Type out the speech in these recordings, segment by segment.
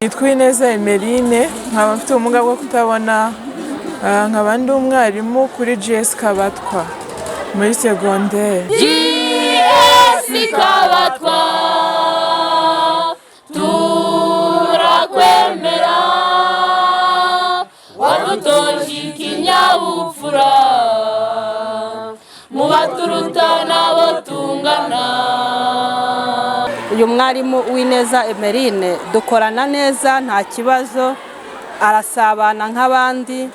Nitwa Uwineza Emeline, nkaba mfite ubumuga bwo kutabona, nkaba ndi umwarimu kuri GS Kabatwa muri segonderi. GS Kabatwa, turakwemera, wadutoje ikinyabupfura, mu baturuta n'abo tungana. Uyu mwarimu Uwineza Emeline dukorana neza, nta kibazo, arasabana nk'abandi,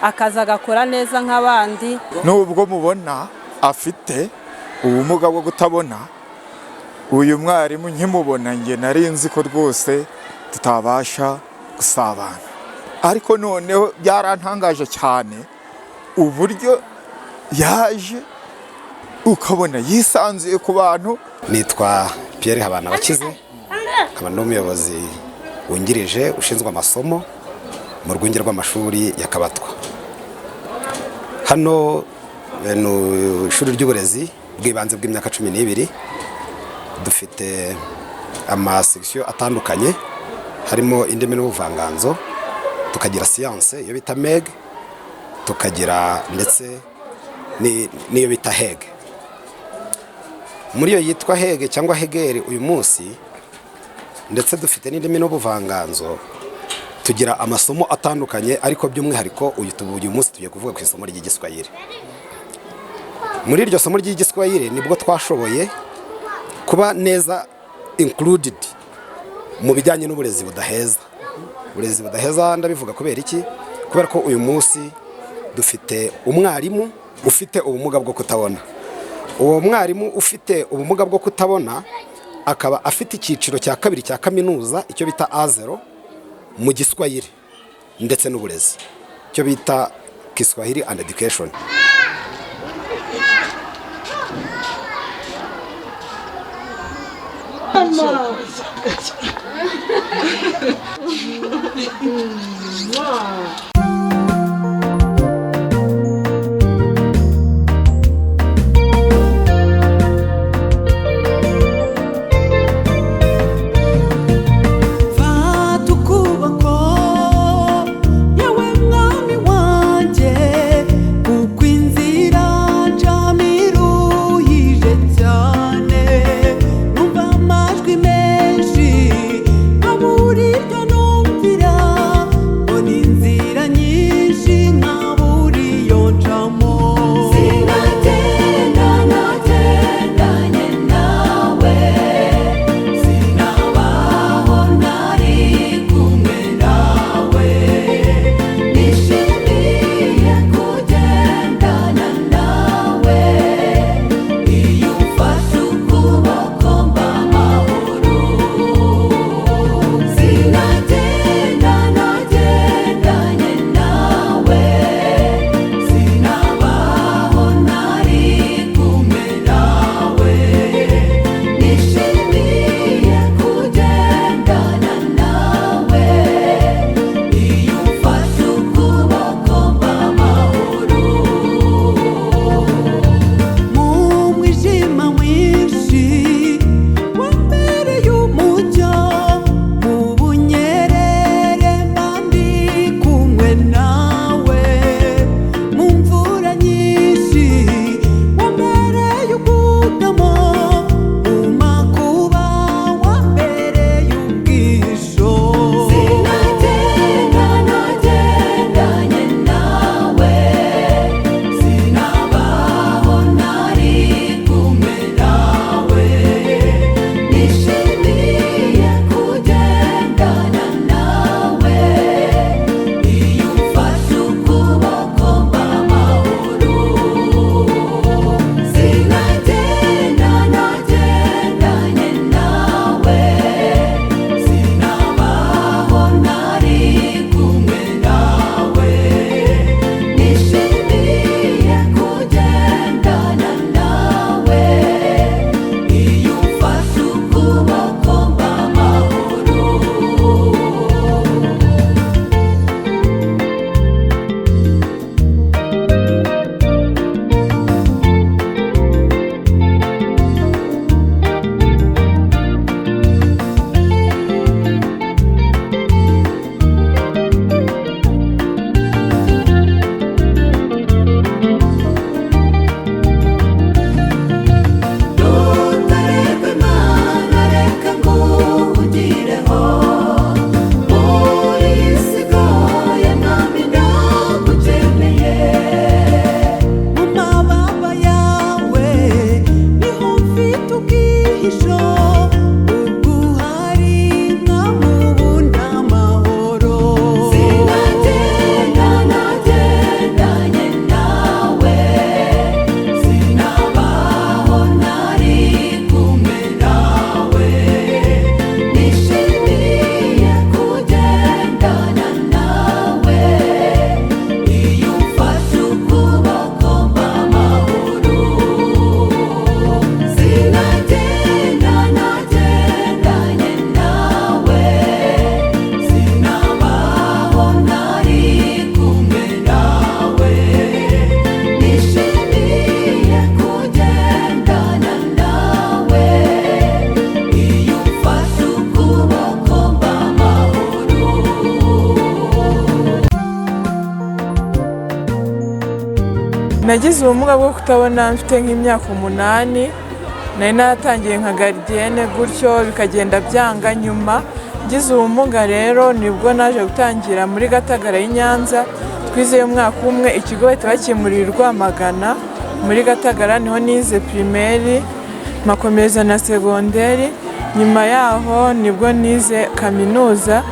akazi agakora neza nk'abandi. Nubwo mubona afite ubumuga bwo kutabona, uyu mwarimu nkimubona njye nari nzi ko rwose tutabasha gusabana, ariko noneho byarantangaje cyane uburyo yaje ukabona yisanzuye ku bantu. Nitwa Pierre Habanabakize, nkaba n'umuyobozi wungirije ushinzwe amasomo mu rwunge rw'amashuri ya Kabatwa. Hano ni ishuri ry'uburezi bw'ibanze bw'imyaka 12. Dufite amasekisiyo atandukanye, harimo indimi n'ubuvanganzo, tukagira siyanse iyo bita MEG, tukagira ndetse n'iyo bita HEG. Muri iyo yitwa HEG cyangwa HEGER uyu munsi, ndetse dufite n'indimi n'ubuvanganzo, tugira amasomo atandukanye, ariko by'umwihariko uyu munsi tugiye kuvuga ku isomo ry'Igiswahili. Muri iryo somo ry'Igiswahili nibwo twashoboye kuba neza included mu bijyanye n'uburezi budaheza. Uburezi budaheza ndabivuga kubera iki? Kubera ko uyu munsi dufite umwarimu ufite ubumuga bwo kutabona. Uwo mwarimu ufite ubumuga bwo kutabona akaba afite icyiciro cya kabiri cya kaminuza, icyo bita A0 mu Giswahili ndetse n'uburezi, icyo bita Kiswahili and Education. Fata ukuboko, yewe mwami wanjye, kuko inzira njyamo iruhije cyane. Numva amajwi menshi, nkabura iryo numvira, mbona inzira. Nagize ubumuga bwo kutabona mfite nk'imyaka 8. Nari naratangiye nka gardienne gutyo, bikagenda byanga. Nyuma ngize ubumuga rero nibwo naje gutangira muri Gatagara y'i Nyanza. Twizeye umwaka umwe, ikigo bahita bakimurira i Rwamagana. Muri Gatagara niho nize primaire, mpakomeza na segonderi. Nyuma yaho nibwo nize kaminuza,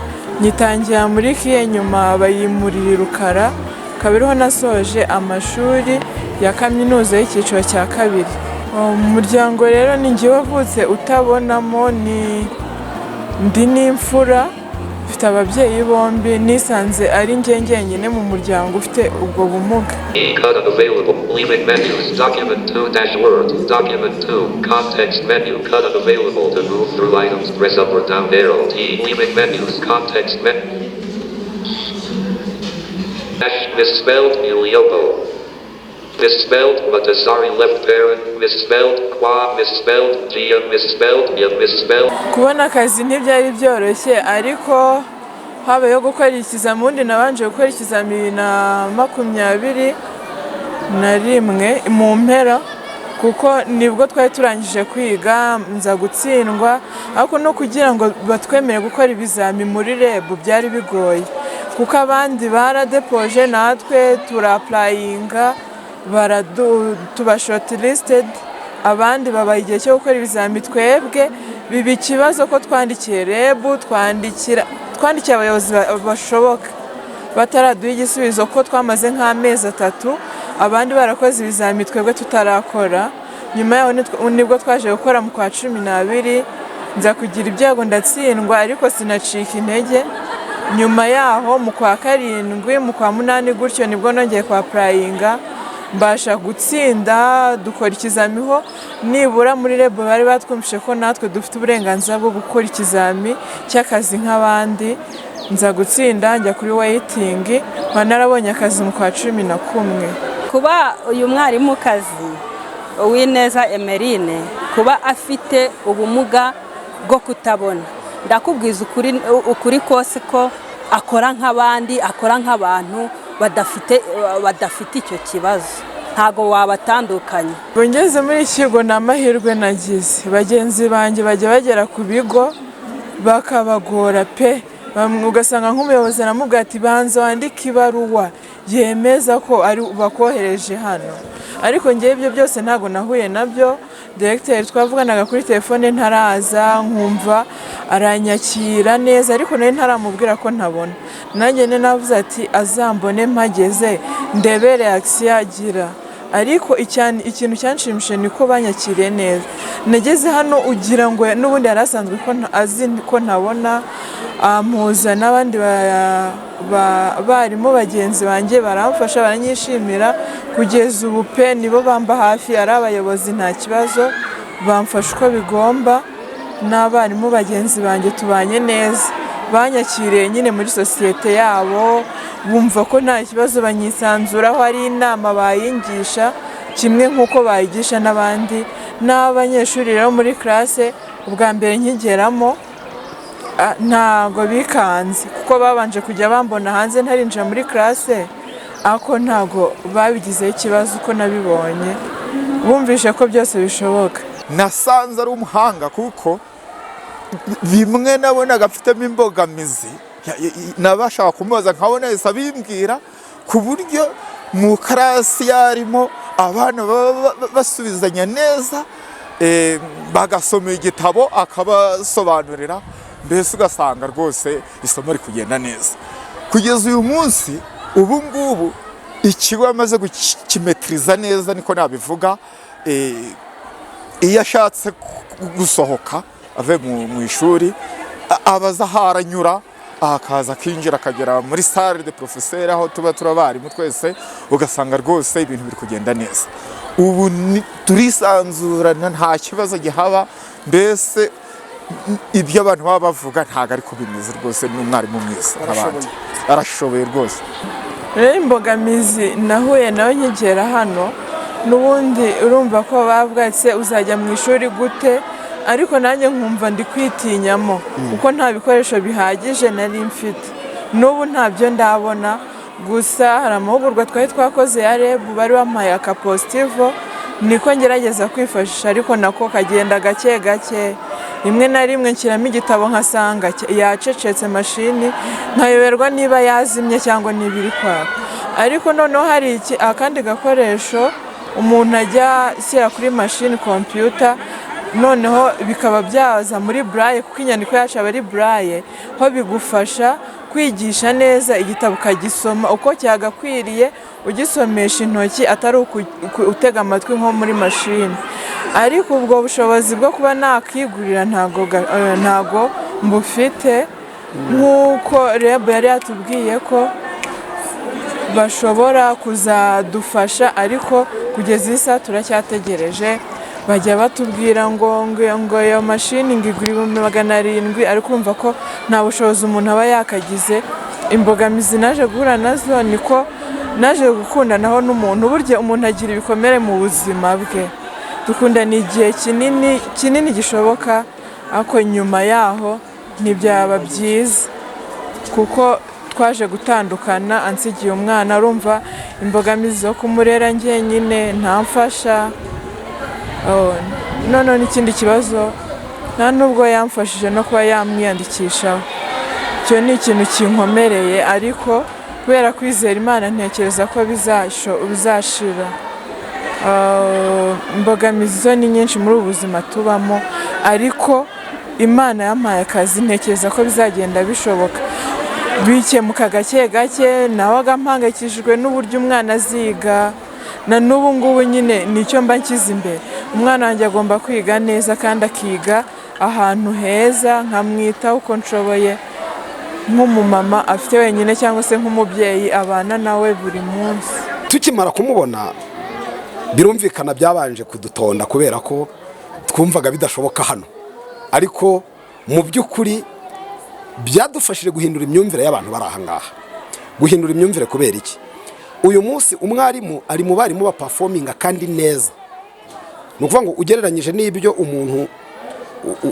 nyitangira muri KIE, nyuma bayimurira i Rukara, akaba ariho nasoje amashuri ya kaminuza y'icyiciro cya kabiri. Umuryango rero ni njye wavutse utabonamo, ni ndi n'imfura, mfite ababyeyi bombi. Nisanze ari njye njyenyine mu muryango ufite ubwo bumuga. E cut unavailable. Leaving menus. Document 2 dash Word. Document 2. Context menu. Cut unavailable to move through items. Press up or down arrow. T. Leaving menus. Context menu. Dash misspelled Uliopo. Misspelled Matasari left parent. Misspelled Qua. Misspelled Gia. Misspelled Ya. Misspelled. Kubona akazi ntibyari byoroshye, ariko habayeho gukora ikizamini. Nabanje gukora ikizamini 2021 mu mpera, kuko nibwo twari turangije kwiga, nza gutsindwa. Ariko no kugira ngo batwemere gukora ibizami muri REB byari bigoye, kuko abandi baradepoje, natwe tura-applyinga, tuba shortlisted, abandi babaha igihe cyo gukora ibizami. Twebwe biba ikibazo ko twandikiye REB, twandikiye abayobozi bashoboka, bataraduha igisubizo, ko twamaze nk'amezi 3 abandi barakoze ibizami, twebwe tutarakora. Nyuma yaho nibwo twaje gukora mu kwa 12, nza kugira ibyago ndatsindwa, ariko sinacika intege. Nyuma yaho mu kwa karindwi, mu kwa munani gutyo, nibwo nongeye kwa applyinga, mbasha gutsinda, dukora ikizami. Ho nibura muri REB bari batwumvishe ko natwe dufite uburenganzira bwo gukora ikizami cy'akazi nk'abandi. Nza gutsinda, njya kuri waiting, nkaba narabonye akazi mu kwa 11. Kuba uyu mwarimukazi Uwineza Emerine kuba afite ubumuga bwo kutabona, ndakubwiza ukuri, ukuri kose ko akora nk'abandi, akora nk'abantu badafite icyo kibazo. Ntabwo wabatandukanya. Ubwo ngeze muri iki kigo ni amahirwe nagize. Bagenzi banjye bajya bagera ku bigo bakabagora pe. Ugasanga nk'umuyobozi aramubwira ati: "Banza wandike ibaruwa yemeza ko ari bakohereje hano." Ariko ngewe ibyo byose ntabwo nahuye nabyo. Diregiteri twavuganaga kuri telefone ntaraza, nkumva aranyakira neza, ariko nari ntaramubwira ko ntabona. Nanjye ni navuze ati: "Azambone mpageze, ndebe reaction agira." Ariko ikintu cyanshimishije ni ko banyakiriye neza. Nageze hano ugira ngo n'ubundi yari asanzwe ko azi ko ntabona, ampuza n'abandi barimu bagenzi banjye, baramfasha, baranyishimira. Kugeza ubu pe nibo bamba hafi, ari abayobozi nta kibazo, bamfasha uko bigomba, n'abarimu bagenzi banjye tubanye neza. Banyakiriye nyine muri sosiyete yabo, bumva ko nta kibazo, banyisanzuraho, ari inama bayingisha kimwe nk'uko bayigisha n'abandi. N'abanyeshuri rero muri classe, ubwa mbere nkigeramo ntago bikanze, kuko babanje kujya bambona hanze ntarinjira muri classe, ariko ntago babigizeho ikibazo. Uko nabibonye, bumvishe ko byose bishoboka. Nasanze ari umuhanga, kuko bimwe nabonaga afitemo imbogamizi nabashaka kumubaza nkabona yahise abimbwira, ku buryo mu class yarimo abana baba basubizanya neza, bagasoma igitabo akabasobanurira, mbese ugasanga rwose isomo riri kugenda neza. Kugeza uyu munsi, ubu ngubu ikigo amaze gukimetiriza neza, niko nabivuga. Iyo ashatse gusohoka ave mu ishuri, abaza aho aranyura, akaza akinjira akagera muri salle de professeur aho tuba turi abarimu twese, ugasanga rwose ibintu biri kugenda neza. Ubu turisanzurana, nta kibazo gihaba. Mbese ibyo abantu baba bavuga ntabwo ariko bimeze rwose. Ni umwarimu mwiza nk'abandi, arashoboye rwose. Rero imbogamizi nahuye nayo nkigera hano, n'ubundi urumva ko bavuga ati: "Uzajya mu ishuri gute?" Ariko nanjye nkumva ndi kwitinyamo, kuko nta bikoresho bihagije nari mfite. N'ubu ntabyo ndabona. Gusa hari amahugurwa twari twakoze ya REB, bari bampaye akapositivo, niko ngerageza kwifashisha, ariko nako kagenda gake gake. Rimwe na rimwe nshyiramo igitabo nkasanga yacecetse mashini, nkayoberwa niba yazimye cyangwa niba iri kwaka. Ariko noneho hari akandi gakoresho umuntu ajya ashyira kuri mashini kompiyuta, noneho bikaba byaza muri braille, kuko inyandiko yacu aba ari braille, ho bigufasha kwigisha neza igitabo ukagisoma uko cyagakwiriye, ugisomesha intoki, atari utega amatwi nko muri mashini. Ariko ubwo bushobozi bwo kuba nakigurira ntago mbufite, nk'uko REB yari yatubwiye ko bashobora kuzadufasha, ariko kugeza iyi saha turacyategereje. Bajya batubwira ngo iyo mashini ngo igura 700,000, ariko urumva ko nta bushobozi umuntu aba yakagize. Imbogamizi naje guhura nazo niko naje gukundanaho n'umuntu. Burya umuntu agira ibikomere mu buzima bwe. Dukundana igihe kinini kinini gishoboka, ariko nyuma yaho ntibyaba byiza kuko twaje gutandukana ansigiye umwana. Urumva imbogamizi zo kumurera njyenyine, ntamfasha. Oh, noneho n'ikindi kibazo, nta nubwo yamfashije no kuba yamwiyandikishaho. Icyo ni ikintu kinkomereye, ariko kubera kwizera Imana ntekereza ko bizashira. Imbogamizi zo ni nyinshi muri ubu buzima tubamo, ariko Imana yampaye akazi, ntekereza ko bizagenda bishoboka, bikemuka gake gake. Nabaga mpangayikishijwe n'uburyo umwana aziga, na n'ubu ngubu nyine nicyo mba nshyize imbere. Umwana wanjye agomba kwiga neza kandi akiga ahantu heza, nkamwitaho uko nshoboye nk'umumama afite wenyine cyangwa se nk'umubyeyi abana nawe buri munsi. Tukimara kumubona, birumvikana byabanje kudutonda kubera ko twumvaga bidashoboka hano, ariko mu by'ukuri byadufashije guhindura imyumvire y'abantu bari aha ngaha. Guhindura imyumvire kubera iki? Uyu munsi umwarimu ari mu barimu baperforminga kandi neza. Ni ukuvuga ngo ugereranyije n'ibyo umuntu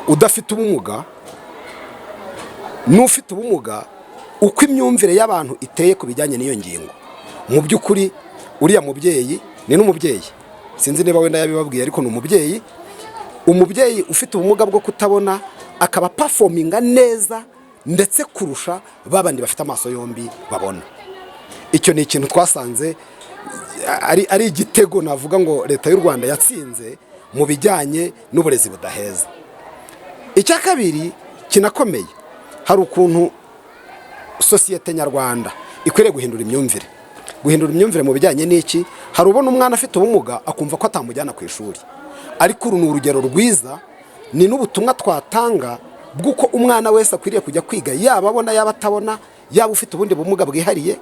udafite ubumuga n'ufite ubumuga, uko imyumvire y'abantu iteye ku bijyanye n'iyo ngingo, mu by'ukuri uriya mubyeyi ni n'umubyeyi, sinzi niba wenda yabibabwiye, ariko ni umubyeyi, umubyeyi ufite ubumuga bwo kutabona akaba performinga neza ndetse kurusha babandi bafite amaso yombi babona. Icyo ni ikintu twasanze ari igitego navuga ngo Leta y'u Rwanda yatsinze mu bijyanye n'uburezi budaheza. Icya kabiri kinakomeye, hari ukuntu sosiyete nyarwanda ikwiriye guhindura imyumvire, guhindura imyumvire mu bijyanye n'iki. Hari ubona umwana afite ubumuga akumva ko atamujyana ku ishuri, ariko uru ni urugero rwiza, ni n'ubutumwa twatanga bw'uko umwana wese akwiriye kujya kwiga, yaba abona, yaba atabona, yaba ufite ubundi bumuga bwihariye,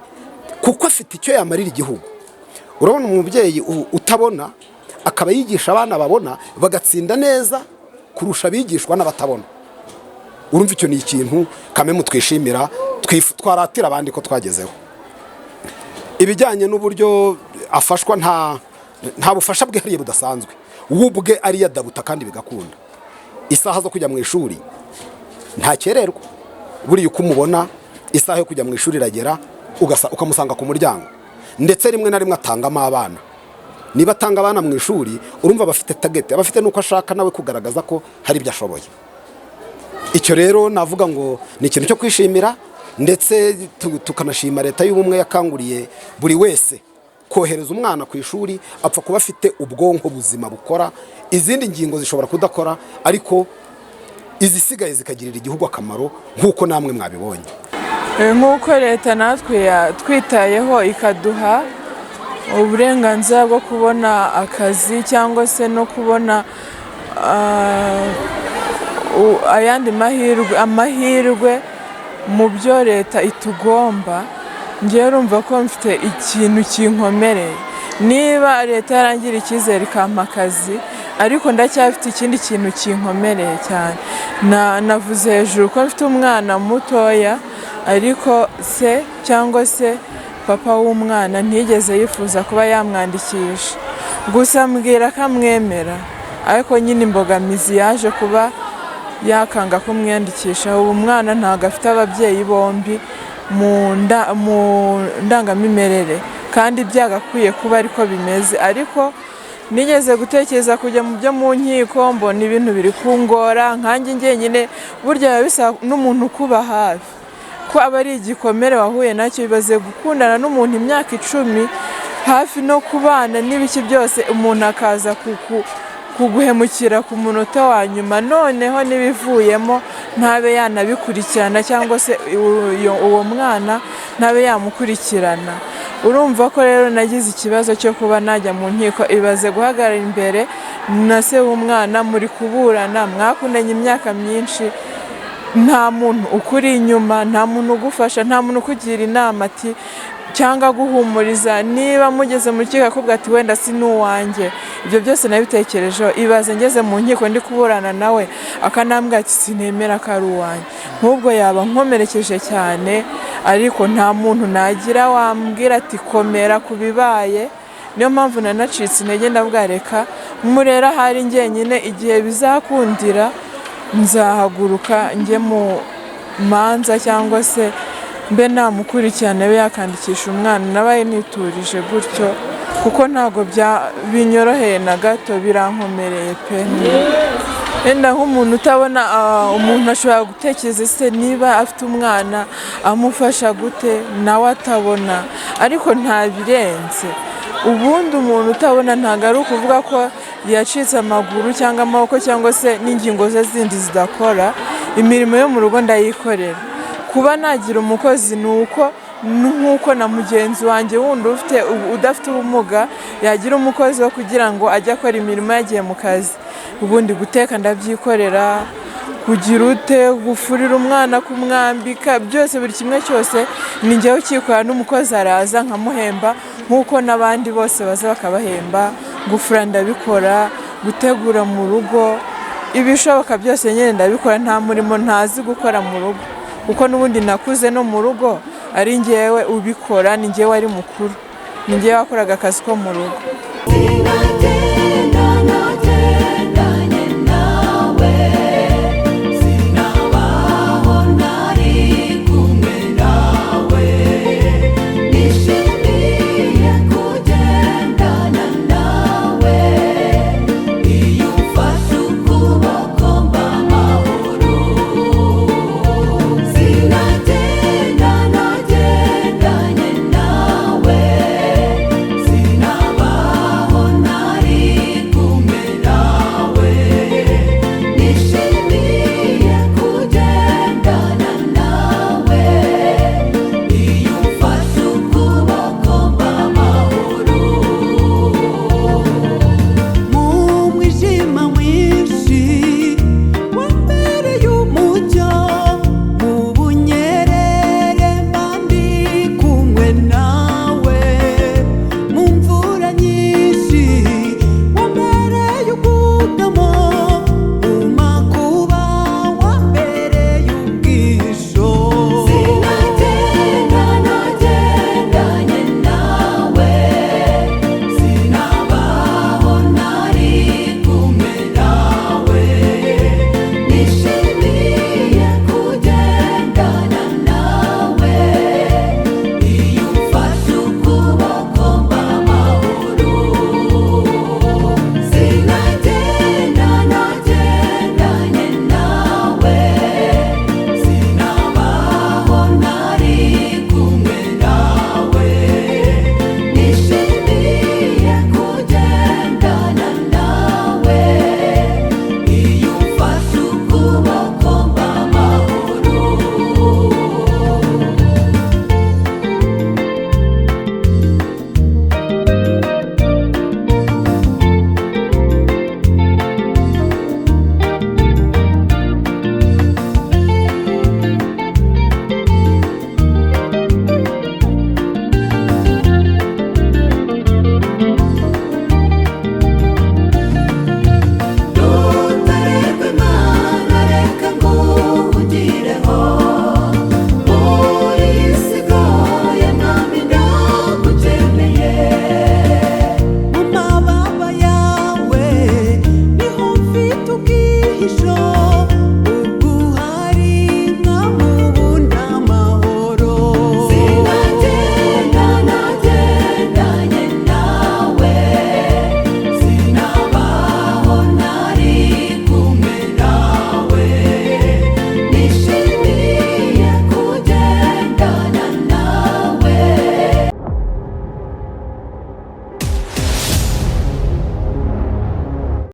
kuko afite icyo yamarira igihugu. Urabona umubyeyi utabona akaba yigisha abana babona bagatsinda neza kurusha abigishwa n'abatabona. Urumva icyo ni ikintu kamwe twishimira, twaratira abandi ko twagezeho. Ibijyanye n'uburyo afashwa, nta bufasha bwihariye budasanzwe, we ubwe ariyadapta kandi bigakunda. Isaha zo kujya mu ishuri ntakererwa. Buriya uko umubona, isaha yo kujya mu ishuri iragera ukamusanga ku muryango, ndetse rimwe na rimwe atangamo abana. Niba atanga abana mu ishuri, urumva bafite target, aba afite n'uko ashaka nawe kugaragaza ko hari ibyo ashoboye. Icyo rero navuga ngo ni ikintu cyo kwishimira, ndetse tukanashima Leta y'Ubumwe yakanguriye buri wese kohereza umwana ku ishuri, apfa kuba afite ubwonko buzima bukora. Izindi ngingo zishobora kudakora, ariko izisigaye zikagirira igihugu akamaro nk'uko namwe mwabibonye. Nk'uko leta natwe yatwitayeho ikaduha uburenganzira bwo kubona akazi cyangwa se no kubona ayandi mahirwe, amahirwe mu byo leta itugomba, ngewe urumva ko mfite ikintu kinkomereye. Niba leta yarangira icyizere ikampa akazi, ariko ndacyafite ikindi kintu kinkomereye cyane. Navuze hejuru ko mfite umwana mutoya, ariko se cyangwa se papa w'umwana ntiyigeze yifuza kuba yamwandikisha. Gusa ambwira ko amwemera, ariko nyine imbogamizi yaje kuba yakanga kumwiyandikisha. Ubu umwana ntabwo afite ababyeyi bombi. mu ndangamimerere, kandi byagakwiye kuba ariko bimeze. Ariko nigeze gutekereza kujya mu byo mu nkiko, mbona ibintu biri kungora nkanjye njyenyine. Burya biba bisaba n'umuntu ukuba hafi, ko aba ari igikomere wahuye nacyo. Bibaze gukundana n'umuntu imyaka 10, hafi no kubana n'ibiki byose, umuntu akaza kuguhemukira ku munota wa nyuma, noneho n'ibivuyemo ntabe yanabikurikirana, cyangwa se uwo mwana ntabe yamukurikirana. Urumva ko rero nagize ikibazo cyo kuba najya mu nkiko. Ibaze guhagarara imbere na se w'umwana muri kuburana, mwakundanye imyaka myinshi, nta muntu ukuri inyuma, nta muntu ugufasha, nta muntu ukugira inama ati cyangwa guhumuriza. Niba mugeze mu rukiko akubwira ati wenda si n'uwanjye. Ibyo byose nabitekerejeho. Ibaze ngeze mu nkiko ndi kuburana nawe, akanambwira ati sinemera ko ari uwanjye. Nk'ubwo yaba nkomerekeje cyane, ariko nta muntu nagira wambwira ati komera ku bibaye. Niyo mpamvu nanacitse intege, ndavuga reka murera ahari njyenyine, igihe bizakundira nzahaguruka njye mu manza, cyangwa se mbe namukurikirana abe yakandikisha umwana. Nabaye niturije gutyo, kuko ntabwo binyoroheye na gato, birankomereye pe. Wenda nk'umuntu utabona, umuntu ashobora gutekereza se niba afite umwana amufasha gute nawe atabona, ariko nta birenze. Ubundi umuntu utabona ntabwo ari ukuvuga ko yacitse amaguru cyangwa amaboko cyangwa se n'ingingo ze zindi zidakora. Imirimo yo mu rugo ndayikorera. Kuba nagira umukozi ni uko nk'uko na mugenzi wanjye wundi udafite ubumuga yagira umukozi wo kugira ngo ajye akora imirimo yagiye mu kazi. Ubundi guteka ndabyikorera, kugira ute, gufurira umwana, kumwambika, byose, buri kimwe cyose ni njyewe ukikora, n'umukozi araza nkamuhemba nk'uko n'abandi bose baza bakabahemba. Gufura ndabikora, gutegura mu rugo, ibishoboka byose nyine ndabikora. Nta murimo ntazi gukora mu rugo, kuko n'ubundi nakuze no mu rugo ari njyewe ubikora, ni njyewe ari mukuru, ni njyewe wakoraga akazi ko mu rugo.